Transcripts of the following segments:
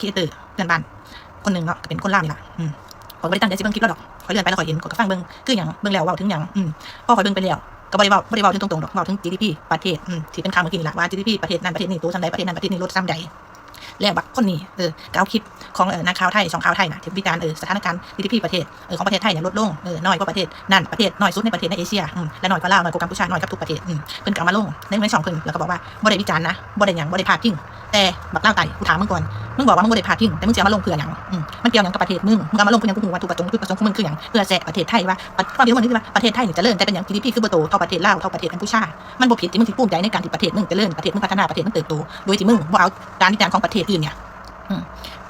creator ເພື່ອນບ້ານຄົນໜຶ່ງເນາະ ກໍເປັນຄົນລາວນີ້ລະ ອືມ ຂ້ອຍບໍ່ໄດ້ຕັ້ງໃຈຊິເບິ່ງຄລິບລາວດອກ ຂ້ອຍເລື່ອນໄປແລ້ວຂ້ອຍເຫັນ ຂ້ອຍກໍຟັງເບິ່ງຄືຫຍັງ ເບິ່ງແລ້ວເວົ້າເຖິງຫຍັງ ອືມ ພໍຂ້ອຍເບິ່ງໄປແລ້ວ ກໍບໍ່ໄດ້ເວົ້າ ບໍ່ໄດ້ເວົ້າເຖິງຕົງໆດອກ ເວົ້າເຖິງ GDP ປະເທດ ອືມ ທີ່ເປັນຂ່າວມື້ກີ້ນີ້ລະ ວ່າ GDP ປະເທດນັ້ນປະເທດນີ້ໂຕສ່ຳໃດ ປະເທດນັ້ນປະເທດນີ້ລົດສ່ຳໃດ ແລ້ວບັກຄົນນີ້ ເອີ ກໍເອົາຄລິບຂອງ ເອີ ນັກຂ່າວໄທ ຊ່ອງຂ່າວໄທນະ ທີ່ວິຈານ ເອີ ສະຖານະການ GDP ປະເທດ ເອີ ຂອງປະເທດໄທນີ້ລົດລົງ ເອີ ນ້ອຍກວ່າປະເທດນັ້ນ ປະເທດນ້ອຍສຸດໃນປະເທດໃນເອເຊຍ ອືມ ແລະ ນ້ອຍກວ່າລາວ ນ້ອຍກວ່າກຳປູເຈຍ ນ້ອຍກັບທຸກປະເທດ ອືມ ເພິ່ນກໍເອົາມາລົງໃນ ໃນຊ່ອງເພິ່ນ ແລ້ວກໍບອກວ່າບໍ່ໄດ້ວິຈານນະ ບໍ່ໄດ້ຫຍັງ ບໍ່ໄດ້ພາດພິງ ແຕ່ບັກລາວໃຕ້ ກູຖາມມຶງກ່ອນ ມຶງບອກວ່າມຶງບໍ່ໄດ້ພາດພິງ ແຕ່ມຶງຊິເອົາມາລົງເພື່ອຫຍັງ? ອືມ ມັນກ່ຽວຫຍັງກັບປະເທດມຶງ? ມຶງເອົາມາລົງເພື່ອຫຍັງ? ກູບໍ່ຮູ້ວ່າຈຸດປະສົງ ຈຸດປະສົງຂອງມຶງຄືຫຍັງ? ເພື່ອແຊະປະເທດໄທວ່າ ຄວາມຄິດຂອງມຶງຄືວ່າປະເທດໄທນີ້ຈະເລີນ ແຕ່ເປັນຫຍັງ GDP ຄືບໍ່ໂຕເທົ່າປະເທດລາວ ເທົ່າປະເທດກຳປູເຈຍ? ມັນບໍ່ຜິດທີ່ມຶງຊິພູມໃຈໃນການທີ່ປະເທດມຶງຈະເລີນ ປະເທດມຶງພັດທະນາ ປະເທດມຶງເຕີບໂຕ ໂດຍທີ່ມຶງບໍ່ເອົາການວິຈານຂອງປະເທດອື່ນນີ້ ອືມ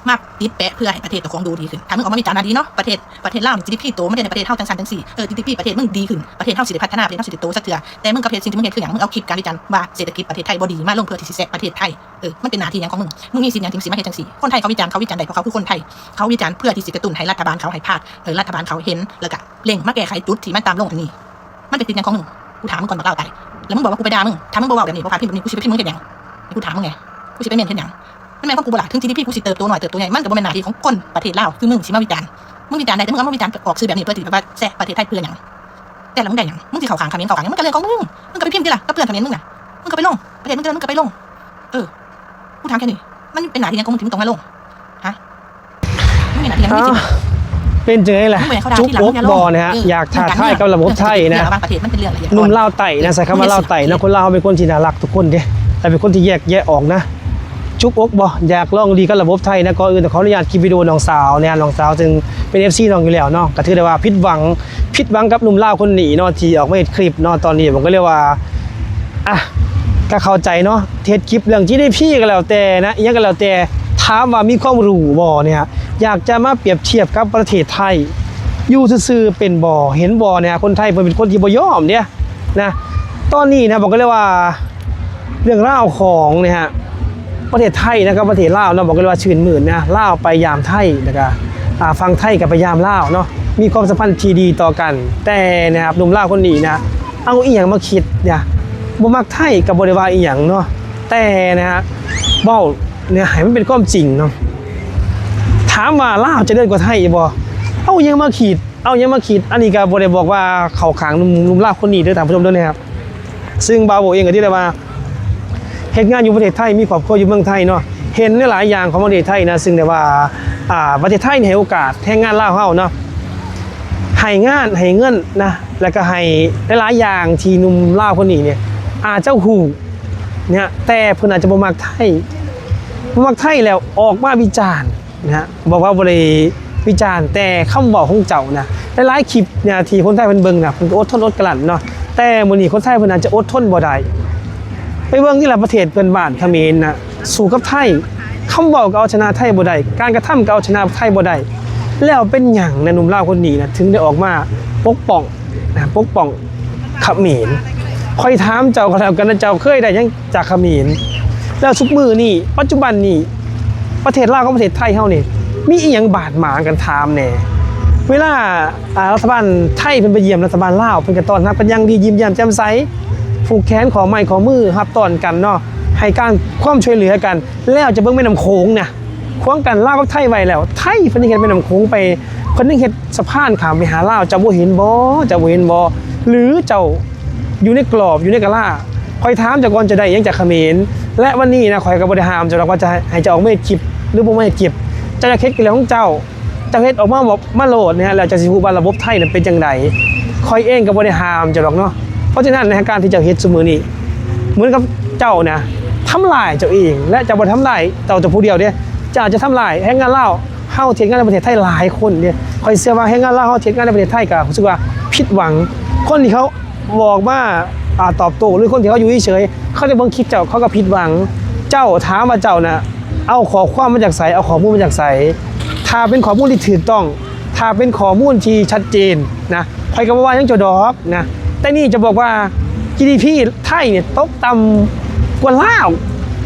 ມາຕິດແປະເພື່ອໃຫ້ປະເທດເຈົ້າຂອງດູດີຂຶ້ນ. ຖ້າມຶງອອກມາວິຈານວ່າດີເນາະ ປະເທດ ປະເທດລາວນີ້ GDP ໂຕ ມັນເຮັດໃຫ້ປະເທດເຮົາຈັ່ງຊັ້ນຈັ່ງຊີ້ ເອີ GDP ປະເທດມຶງດີຂຶ້ນ ປະເທດເຮົາຊິໄດ້ພັດທະນາ ປະເທດເຮົາຊິໄດ້ໂຕ ສະເທື່ອ ແຕ່ມຶງກັບເຮັດ ສິ່ງທີ່ມຶງເຮັດຄືຫຍັງ? ມຶງເອົາຄລິບການວິຈານວ່າເສດຖະກິດປະເທດໄທບໍ່ດີ ມາລົງເພື່ອທີ່ຊິແຊະປະເທດໄທ. ເອີ ມັນເປັນໜ້າທີ່ຫຍັງຂອງມຶງ? ມຶງມີສິດຫຍັງຈຶ່ງຊິມາເຮັດຈັ່ງຊີ້? ຄົນໄທເຂົາວິຈານ ເຂົາວິຈານໄດ້ ເພາະເຂົາຄືຄົນໄທ ເຂົາວິຈານເພື່ອທີ່ຊິກະຕຸ້ນໃຫ້ລັດຖະບານເຂົາໃຫ້ພາດ ເອີ ລັດຖະບານເຂົາເຫັນ ແລ້ວກະເລັ່ງມາແກ້ໄຂຈຸດທີ່ມັນຕ່ຳລົງອັນນີ້. ມັນເປັນສິດຫຍັງຂອງມຶງ? ກູຖາມມຶງກ່ອນບັກລາວໃຕ້ ແລ້ວມຶງບອກວ່າກູໄປດ່າມຶງ. ຖ້າມຶງບໍ່ເວົ້າແບບນີ້ ບໍ່ພາດພິງແບບນີ້ ກູຊິໄປພິມມຶງເຮັດຫຍັງ? ກູຖາມມຶງແດ່ ກູຊິໄປເມັ້ນເຮັດຫຍັງ? ມັນແມ່ນຂອງກູບໍ່ລະ? ເຖິງ GDP ກູຊິເຕີບໂຕນ້ອຍເຕີບໂຕໃຫຍ່ ມັນກໍບໍ່ແມ່ນໜ້າທີ່ຂອງຄົນປະເທດລາວຄືມຶງຊິມາວິຈານ. ມຶງວິຈານໄດ້ ແຕ່ມຶງເອົາມາວິຈານອອກສື່ແບບນີ້ ເພື່ອທີ່ແບບວ່າແຊະປະເທດໄທເພື່ອຫຍັງ? ແຕ່ລະມຶງໄດ້ຫຍັງ? ມຶງຊິເຂົ້າຂ້າງຂະເໝນເຂົ້າຂ້າງຫຍັງ? ມັນກໍເລື່ອງຂອງມຶງ ມຶງກໍໄປພິມຕິລະ ກັບເພື່ອນຂະເໝນມຶງນະ ມຶງກໍໄປລົງ ປະເທດມຶງເລີນ ມຶງກໍໄປລົງ. ເອີ ກູຖາມແຄ່ນີ້ ມັນເປັນໜ້າທີ່ຫຍັງຂອງມຶງທີ່ມຶງຕ້ອງມາລົງ? ຮະ? ເປັນຈັ່ງໃດລະ? ຈຸກອົກບໍ່ນະຮະ? ຢາກທ້າທາຍກັບລະບົບໄທນະ. ໜຸ່ມລາວໃຕ້ນະ ໃຊ້ຄຳວ່າລາວໃຕ້ເນາະ ຄົນລາວເຮົາເປັນຄົນທີ່ໜ້າຮັກທຸກຄົນເດ້ ແລະເປັນຄົນທີ່ແຍກແຍະອອກນະ. ຈຸກອົກບໍ່? ຢາກລອງດີກັບລະບົບໄທນະ. ກ່ອນອື່ນຂໍອະນຸຍາດຄລິບວິດີໂອນ້ອງສາວນະ ນ້ອງສາວເຊິ່ງເປັນເອັຟຊີນ້ອງຢູ່ແລ້ວເນາະ ກໍຖືໄດ້ວ່າຜິດຫວັງ ຜິດຫວັງກັບໜຸ່ມລາວຄົນນີ້ເນາະ ທີ່ອອກມາເຮັດຄລິບເນາະ. ຕອນນີ້ຜົມກໍເລີຍວ່າ ອ່ະ ກໍເຂົ້າໃຈເນາະ ເຮັດຄລິບເລື່ອງ GDP ກໍແລ້ວແຕ່ນະ ອີ່ຫຍັງກໍແລ້ວແຕ່ ຖາມວ່າມີຄວາມຮູ້ບໍ່ເນຍ? ຢາກຈະມາປຽບທຽບກັບປະເທດໄທ ຢູ່ຊື່ໆເປັນບໍ່? ເຫັນບໍ່ເນຍ? ຄົນໄທເພິ່ນເປັນຄົນທີ່ບໍ່ຍອມເດ້ນະ. ຕອນນີ້ນະ ບອກກັນເລີຍວ່າ ເລື່ອງລາວຂອງເນຍ ປະເທດໄທນະກັບປະເທດລາວເນາະ ບອກກັນເລີຍວ່າຊື່ນໝື່ນນະ. ລາວໄປຢາມໄທ ແລ້ວກະ ອ່າ ຝັ່ງໄທກໍໄປຢາມລາວເນາະ ມີຄວາມສຳພັນທີ່ດີຕໍ່ກັນ. ແຕ່ນະ ໜຸ່ມລາວຄົນນີ້ນະ ເອົາອີ່ຫຍັງມາຄິດນະ? ບໍ່ມັກໄທກໍບໍ່ໄດ້ວ່າອີ່ຫຍັງເນາະ ແຕ່ນະ ເວົ້ານະ ໃຫ້ມັນເປັນຄວາມຈິງເນາະ. ຖາມວ່າລາວຈະເລີນກວ່າໄທບໍ່? ເອົາຫຍັງມາຄິດ? ເອົາຫຍັງມາຄິດ? ອັນນີ້ກໍບໍ່ໄດ້ບອກວ່າເຂົ້າຂ້າງໜຸ່ມ ໜຸ່ມລາວຄົນນີ້ເດີທ່ານຜູ້ຊົມເດີນະ. ຊຶ່ງບ່າວໂບເອງກໍຖືໄດ້ວ່າ ເຮັດງານຢູ່ປະເທດໄທ ມີຄອບຄົວຢູ່ເມືອງໄທເນາະ ເຫັນຫຼາຍໆຢ່າງຂອງປະເທດໄທນະ ຊຶ່ງໄດ້ວ່າ ອ່າ ປະເທດໄທນີ້ໃຫ້ໂອກາດແຮງງານລາວເຮົາເນາະ ໃຫ້ງານ ໃຫ້ເງິນນະ ແລ້ວກໍໃຫ້ຫຼາຍໆຢ່າງທີ່ໜຸ່ມລາວຄົນນີ້ເນຍ ອາດຈະຮູ້ເນຍ ແຕ່ເພິ່ນອາດຈະບໍ່ມັກໄທ ບໍ່ມັກໄທແລ້ວອອກມາວິຈານ ນະ ບອກວ່າບໍ່ໄດ້ວິຈານ ແຕ່ຄຳເວົ້າຂອງເຈົ້ານະ ຫຼາຍໆຄລິບນະ ທີ່ຄົນໄທເພິ່ນເບິ່ງນະ ເພິ່ນກໍອົດທົນອົດກະລັ້ນເນາະ ແຕ່ມື້ນີ້ຄົນໄທເພິ່ນອາດຈະອົດທົນບໍ່ໄດ້. ໄປເບິ່ງນີ້ລະ ປະເທດເພື່ອນບ້ານຂະເໝນນະ ສູ້ກັບໄທ ຄຳເວົ້າກໍເອົາຊະນະໄທບໍ່ໄດ້ ການກະທຳກໍເອົາຊະນະໄທບໍ່ໄດ້ ແລ້ວເປັນຫຍັງນະ ໜຸ່ມລາວຄົນນີ້ນະ ເຖິງໄດ້ອອກມາປົກປ້ອງ ນະ ປົກປ້ອງຂະເໝນ. ຂ້ອຍຖາມເຈົ້າກໍແລ້ວກັນນະ ເຈົ້າເຄີຍໄດ້ຫຍັງຈາກຂະເໝນ? ແລ້ວທຸກມື້ນີ້ ປັດຈຸບັນນີ້ ປະເທດລາວກັບປະເທດໄທເຮົານີ້ ມີອີ່ຫຍັງບາດໝາງກັນ? ຖາມແດ່. ເວລາ ອ່າ ລັດຖະບານໄທເພິ່ນໄປຢ້ຽມລັດຖະບານລາວ ເພິ່ນກໍຕ້ອນຮັບກັນຢ່າງດີ ຍິ້ມແຍ້ມແຈ່ມໃສ ຜູກແຂນ ຂໍ້ໄມ້ຂໍ້ມື ຮັບຕ້ອນກັນເນາະ ໃຫ້ການ ຄວາມຊ່ວຍເຫຼືອກັນ. ແລ້ວຈະເບິ່ງແມ່ນ້ຳໂຂງນະ ຂວາງກັ້ນລາວກັບໄທໄວ້ແລ້ວ ໄທເພິ່ນຍັງເຮັດແມ່ນ້ຳໂຂງໄປ ເພິ່ນຍັງເຮັດສະພານຂ້າມໄປຫາລາວ ເຈົ້າບໍ່ເຫັນບໍ່? ເຈົ້າບໍ່ເຫັນບໍ່? ຫຼືເຈົ້າຢູ່ໃນກລອບ ຢູ່ໃນກະລາ? ຂ້ອຍຖາມເຈົ້າກ່ອນ ເຈົ້າໄດ້ຫຍັງຈາກຂະເໝນ? ແລະວັນນີ້ນະ ຂ້ອຍກໍບໍ່ໄດ້ຫ້າມເຈົ້າດອກວ່າຈະໃຫ້ ໃຫ້ເຈົ້າອອກມາເຮັດຄລິບ ຫຼືບໍ່ມາເຮັດຄລິບ ເຈົ້າຢາກເຮັດກໍເລື່ອງຂອງເຈົ້າ ເຈົ້າເຮັດອອກມາ ມາໂລດນີ້ ແລ້ວເຈົ້າຊິຮູ້ວ່າລະບົບໄທນັ້ນເປັນຈັ່ງໃດ. ຂ້ອຍເອງກໍບໍ່ໄດ້ຫ້າມເຈົ້າດອກເນາະ. ເພາະສະນັ້ນ ໃນການທີ່ເຈົ້າເຮັດຊຸມື້ນີ້ ເໝືອນກັບເຈົ້ານະ ທຳລາຍເຈົ້າເອງ ແລະ ເຈົ້າບໍ່ໄດ້ທຳລາຍເຈົ້າ ເຈົ້າຜູ້ດຽວເດ້ ເຈົ້າອາດຈະທຳລາຍແຮງງານລາວເຮົາທີ່ເຮັດງານໃນປະເທດໄທຫຼາຍຄົນເດ້. ຂ້ອຍເຊື່ອວ່າແຮງງານລາວເຮົາທີ່ເຮັດງານໃນປະເທດໄທ ກໍຮູ້ສຶກວ່າຜິດຫວັງ. ຄົນທີ່ເຂົາ ບໍ່ອອກມາ ອ່າ ຕອບໂຕ້ ຫຼືຄົນທີ່ເຂົາຢູ່ເສຍໆ ເຂົາໄດ້ເບິ່ງຄລິບເຈົ້າ ເຂົາກໍຜິດຫວັງ. ເຈົ້າ ຖາມວ່າເຈົ້ານະ ເອົາຂໍ້ຄວາມມາຈາກໃສ? ເອົາຂໍ້ມູນມາຈາກໃສ? ຖ້າເປັນຂໍ້ມູນທີ່ຖືກຕ້ອງ ຖ້າເປັນຂໍ້ມູນທີ່ຊັດເຈນນະ ຂ້ອຍກໍບໍ່ວ່າຫຍັງເຈົ້າດອກນະ. ແຕ່ນີ້ຈະບອກວ່າ ຈີດີພີ ໄທນີ້ຕົກຕ່ຳກວ່າລາວ.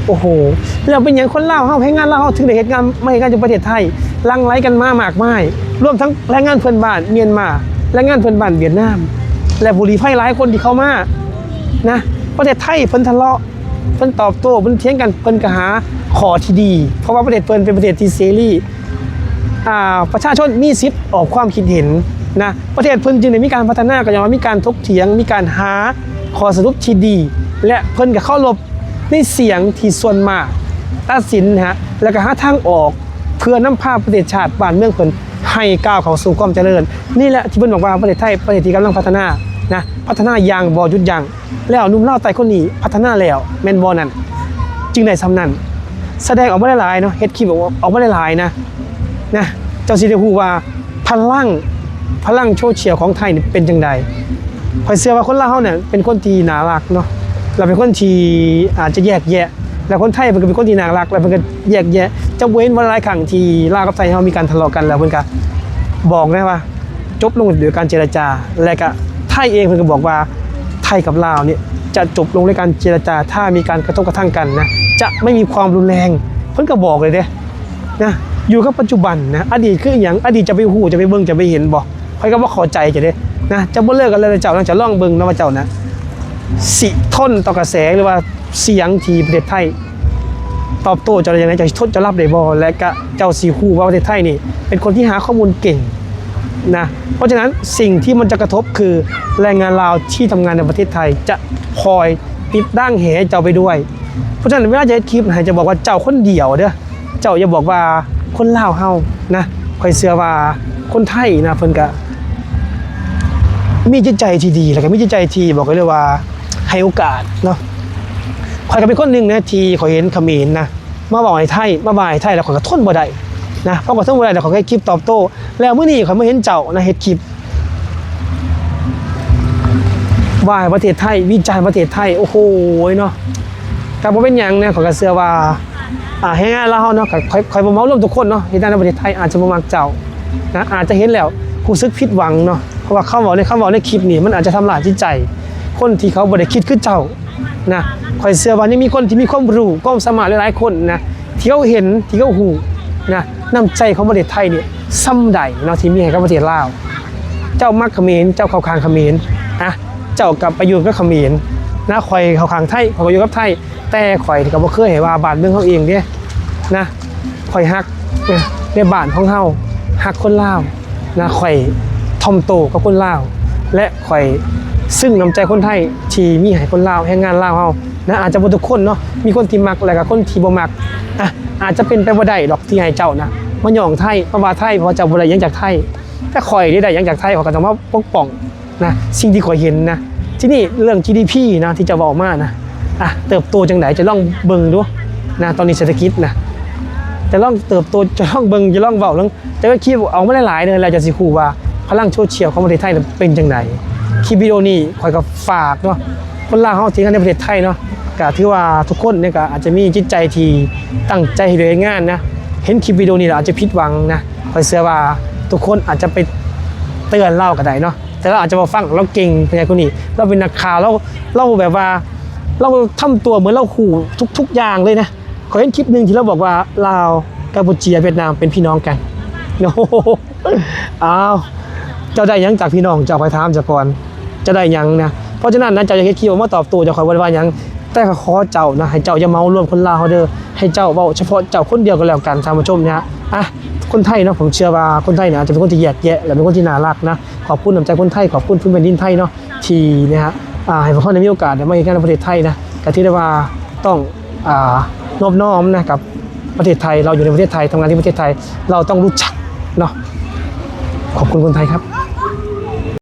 ໂອ້ໂຫ ແລ້ວເປັນຫຍັງຄົນລາວເຮົາ ແຮງງານລາວເຮົາ ເຖິງໄດ້ເຮັດງານ ມາເຮັດງານຢູ່ປະເທດໄທ ຫຼັ່ງໄຫຼກັນມາມາກມາຍ ລວມທັງແຮງງານເພື່ອນບ້ານມຽນມາ ແຮງງານເພື່ອນບ້ານຫວຽດນາມ ແລະ ຜູ້ລີ້ໄພຫຼາຍຄົນທີ່ເຂົ້າມານະ ປະເທດໄທເພິ່ນທະເລາະ ເພິ່ນຕອບໂຕ້ ເພິ່ນຖຽງກັນ ເພິ່ນກໍຫາຂໍ້ທີ່ດີ ເພາະວ່າປະເທດເພິ່ນເປັນປະເທດທີ່ເສລີ ອ່າ ປະຊາຊົນມີສິດອອກຄວາມຄິດເຫັນນະ ປະເທດເພິ່ນຈຶ່ງໄດ້ມີການພັດທະນາ ກໍຍ້ອນວ່າມີການຖົກຖຽງ ມີການຫາຂໍ້ສະຫຼຸບທີ່ດີ ແລະ ເພິ່ນກໍເຄົາລົບໃນສຽງທີ່ສ່ວນມາກຕັດສິນນະ ແລ້ວກໍຫາທາງອອກ ເພື່ອນຳພາປະເທດຊາດບ້ານເມືອງເພິ່ນໃຫ້ກ້າວເຂົ້າສູ່ຄວາມຈະເລີນ. ນີ້ແຫຼະທີ່ເພິ່ນບອກວ່າປະເທດໄທ ປະເທດທີ່ກຳລັງພັດທະນານະ ພັດທະນາຢ່າງບໍ່ຢຸດຢັ້ງ. ແລ້ວໜຸ່ມລາວໃຕ້ຄົນນີ້ພັດທະນາແລ້ວແມ່ນບໍ່ນັ້ນ ຈຶ່ງໄດ້ສ່ຳນັ້ນ. ສະແດງອອກມາຫຼາຍໆເນາະ ເຮັດຄລິບອອກ ອອກມາຫຼາຍໆນະ ນະ ເຈົ້າຊິໄດ້ຮູ້ວ່າພະລັງ ພະລັງໂຊຊຽວຂອງໄທນີ້ເປັນຈັ່ງໃດ. ຂ້ອຍເຊື່ອວ່າຄົນລາວເຮົານີ້ເປັນຄົນທີ່ໜ້າຮັກເນາະ ແລ້ວເປັນຄົນທີ່ອາດຈະແຍກແຍະ ແລ້ວຄົນໄທເພິ່ນກໍເປັນຄົນທີ່ໜ້າຮັກ ແລ້ວເພິ່ນກໍແຍກແຍະ. ເຈົ້າບໍ່ເຫັນບໍ່ຫຼາຍຄັ້ງທີ່ລາວກັບໄທເຮົາມີການທະເລາະກັນ ແລ້ວເພິ່ນກໍບອກນະວ່າ ຈົບລົງດ້ວຍການເຈລະຈາ ແລະກະໄທເອງເພິ່ນກໍບອກວ່າ ໄທກັບລາວນີ້ຈະຈົບລົງດ້ວຍການເຈລະຈາ ຖ້າມີການກະທົບກະທັ່ງກັນນະ ຈະໄມ່ມີຄວາມຮຸນແຮງ. ເພິ່ນກໍບອກເລີຍເດ້ນະ ຢູ່ກັບປັດຈຸບັນນະ ອະດີດຄືອີ່ຫຍັງ? ອະດີດຈະໄປຮູ້ ຈະໄປເບິ່ງ ຈະໄປເຫັນບໍ່? ຂ້ອຍກໍບໍ່ເຂົ້າໃຈເຈົ້າເດ້ນະ ເຈົ້າບໍ່ເລີກກັນແລ້ວ ເຈົ້ານະ ເຈົ້າລອງເບິ່ງເນາະວ່າເຈົ້ານະ ຊິທົນຕໍ່ກະແສ ຫຼືວ່າສຽງທີ່ປະເທດໄທຕອບໂຕ້ເຈົ້າໄດ້ຈັ່ງໃດ? ເຈົ້າຊິທົນ ເຈົ້າຮັບໄດ້ບໍ່? ແລະກະເຈົ້າຊິຮູ້ວ່າປະເທດໄທນີ້ເປັນຄົນທີ່ຫາຂໍ້ມູນເກັ່ງ ນະ ເພາະສະນັ້ນສິ່ງທີ່ມັນຈະກະທົບຄືແຮງງານລາວທີ່ທຳງານໃນປະເທດໄທຈະຄອຍຕິດດາງແຫເຈົ້າໄປດ້ວຍ. ເພາະສະນັ້ນເວລາຈະເຮັດຄລິບໃຫ້ເຈົ້າບອກວ່າເຈົ້າຄົນດຽວເດີ້ ເຈົ້າຢ່າບອກວ່າຄົນລາວເຮົານະ. ຂ້ອຍເຊື່ອວ່າຄົນໄທນະ ເພິ່ນກະມີຈິດໃຈທີ່ດີ ແລ້ວກະມີຈິດໃຈທີ່ ບອກໄດ້ເລີຍວ່າໃຫ້ໂອກາດເນາະ. ຂ້ອຍກະເປັນຄົນໜຶ່ງນະ ທີ່ຂ້ອຍເຫັນຂະເໝນນະ ມາເວົ້າໃຫ້ໄທ ມາວ່າໃຫ້ໄທ ແລ້ວຂ້ອຍກໍທົນບໍ່ໄດ້ນະ ພໍຂ້ອຍທົນບໍ່ໄດ້ແລ້ວ ຂ້ອຍກໍເຮັດຄລິບຕອບໂຕ້. ແລ້ວມື້ນີ້ຂ້ອຍມາເຫັນເຈົ້ານະເຮັດຄລິບວ່າໃຫ້ປະເທດໄທ ວິຈານປະເທດໄທ ໂອ້ໂຫເນາະ ກໍບໍ່ເປັນຫຍັງນະ. ຂ້ອຍກໍເຊື່ອວ່າ ອ່າ ແຮງງານລາວເຮົາເນາະ ກໍຂ້ອຍ ຂ້ອຍບໍ່ເໝົາລວມທຸກຄົນເນາະ ເຮັດງານໃນປະເທດໄທອາດຈະບໍ່ມັກເຈົ້ານະ ອາດຈະເຫັນແລ້ວຮູ້ສຶກຜິດຫວັງເນາະ ເພາະວ່າຄຳເວົ້າໃນ ຄຳເວົ້າໃນຄລິບນີ້ ມັນອາດຈະທຳລາຍຈິດໃຈຄົນທີ່ເຂົາບໍ່ໄດ້ຄິດຄືເຈົ້າ ນະ. ຂ້ອຍເຊື່ອວ່າຍັງມີຄົນທີ່ມີຄວາມຮູ້ຄວາມສາມາດຫຼາຍໆຄົນນະ ທີ່ເຂົາເຫັນ ທີ່ເຂົາຮູ້ນະ ນ້ຳໃຈຂອງປະເທດໄທນີ້ສ່ຳໃດເນາະ ທີ່ມີໃຫ້ກັບປະເທດລາວ. ເຈົ້າມັກຂະເໝນ ເຈົ້າເຂົ້າຂ້າງຂະເໝນນະ ເຈົ້າກໍໄປຢູ່ກັບຂະເໝນນະ ຂ້ອຍເຂົ້າຂ້າງໄທ ຂ້ອຍກໍຢູ່ກັບໄທ ແຕ່ຂ້ອຍກໍບໍ່ເຄີຍໃຫ້ວ່າບ້ານເມືອງເຮົາເອງເດ້ນະ. ຂ້ອຍຮັກນະ ໃນບ້ານຂອງເຮົາ ຮັກຄົນລາວນະ ຂ້ອຍຖ່ອມໂຕກັບຄົນລາວ ແລະ ຂ້ອຍຊຶ້ງນ້ຳໃຈຄົນໄທທີ່ມີໃຫ້ຄົນລາວ ແຮງງານລາວເຮົານະ. ອາດຈະບໍ່ທຸກຄົນເນາະ ມີຄົນທີ່ມັກ ແລະກະຄົນທີ່ບໍ່ມັກ ອາ ອາດຈະເປັນໄປບໍ່ໄດ້ດອກທີ່ໃຫ້ເຈົ້ານະມາຍ້ອງໄທ ມາວ່າໄທ ເພາະວ່າເຈົ້າບໍ່ໄດ້ຫຍັງຈາກໄທ. ແຕ່ຂ້ອຍໄດ້ ໄດ້ຫຍັງຈາກໄທ ຂ້ອຍກໍຕ້ອງມາປົກປ້ອງ ນະ ສິ່ງທີ່ຂ້ອຍເຫັນນະ. ທີນີ້ເລື່ອງ ຈີດີພີ ນະ ທີ່ເຈົ້າເວົ້າມານະ ອາ ເຕີບໂຕຈັ່ງໃດ ຈະລອງເບິ່ງດູນະ ຕອນນີ້ເສດຖະກິດນະ ຈະລອງເຕີບໂຕ ຈະລອງເບິ່ງ ຈະລອງເວົ້າເລື່ອງ ຈະເຮັດຄລິບອອກມາຫຼາຍໆເດີ ແລ້ວເຈົ້າຊິຮູ້ວ່າພະລັງໂຊຊຽວຂອງປະເທດໄທເປັນຈັ່ງໃດ. ຄລິບວິດີໂອນີ້ຂ້ອຍກໍຝາກເນາະ ຄົນລາວເຮົາທີ່ເຮັດງານໃນປະເທດໄທເນາະ ກໍຖືວ່າທຸກຄົນນີ້ກໍອາດຈະມີຈິດໃຈທີ່ຕັ້ງໃຈເຮັດວຽກເຮັດງານນະ. ເຫັນຄລິບວິດີໂອນີ້ແລ້ວອາດຈະຜິດຫວັງນະ ຂ້ອຍເຊື່ອວ່າທຸກຄົນອາດຈະໄປເຕືອນລາວກໍໄດ້ເນາະ. ແຕ່ລາວອາດຈະບໍ່ຟັງ ລາວເກັ່ງ ພະຍາຄົນນີ້ ລາວເປັນນັກຂ່າວ ລາວ ລາວແບບວ່າ ລາວທຳຕົວເໝືອນລາວຮູ້ທຸກໆຢ່າງເລີຍນະ. ຂ້ອຍເຫັນຄລິບໜຶ່ງທີ່ລາວບອກວ່າ ລາວ ກຳປູເຈຍ ຫວຽດນາມເປັນພີ່ນ້ອງກັນ. ໂອ້ໂຫ ອ້າວ ເຈົ້າໄດ້ຫຍັງຈາກພີ່ນ້ອງເຈົ້າ? ຂ້ອຍຖາມເຈົ້າກ່ອນ ເຈົ້າໄດ້ຫຍັງນະ? ເພາະສະນັ້ນນະ ເຈົ້າຢາກເຮັດຄລິບອອກມາຕອບໂຕ້ ເຈົ້າ ຂ້ອຍບໍ່ໄດ້ວ່າຫຍັງ ແຕ່ຂ້ອຍຂໍເຈົ້ານະ ໃຫ້ເຈົ້າຢ່າເໝົາລວມຄົນລາວເຮົາເດີ ໃຫ້ເຈົ້າເວົ້າສະເພາະເຈົ້າຄົນດຽວກໍແລ້ວກັນ ທ່ານຜູ້ຊົມນະ. ອາ ຄົນໄທເນາະ ຜົມເຊື່ອວ່າຄົນໄທນີ້ອາດຈະເປັນຄົນທີ່ແຍກແຍະ ແລະ ເປັນຄົນທີ່ໜ້າຮັກນະ. ຂອບຄຸນນ້ຳໃຈຄົນໄທ ຂອບຄຸນພື້ນແຜ່ນດິນໄທເນາະ ທີ່ນະ ອາ ໃຫ້ພວກເຮົາໄດ້ມີໂອກາດໄດ້ມາເຮັດງານໃນປະເທດໄທນະ ກໍຖືໄດ້ວ່າຕ້ອງ ອາ ນອບນ້ອມນະ ກັບປະເທດໄທ. ເຮົາຢູ່ໃນປະເທດໄທ ທຳງານທີ່ປະເທດໄທ ເຮົາຕ້ອງຮູ້ຈັກເນາະ. ຂອບຄຸນຄົນໄທຄັບ.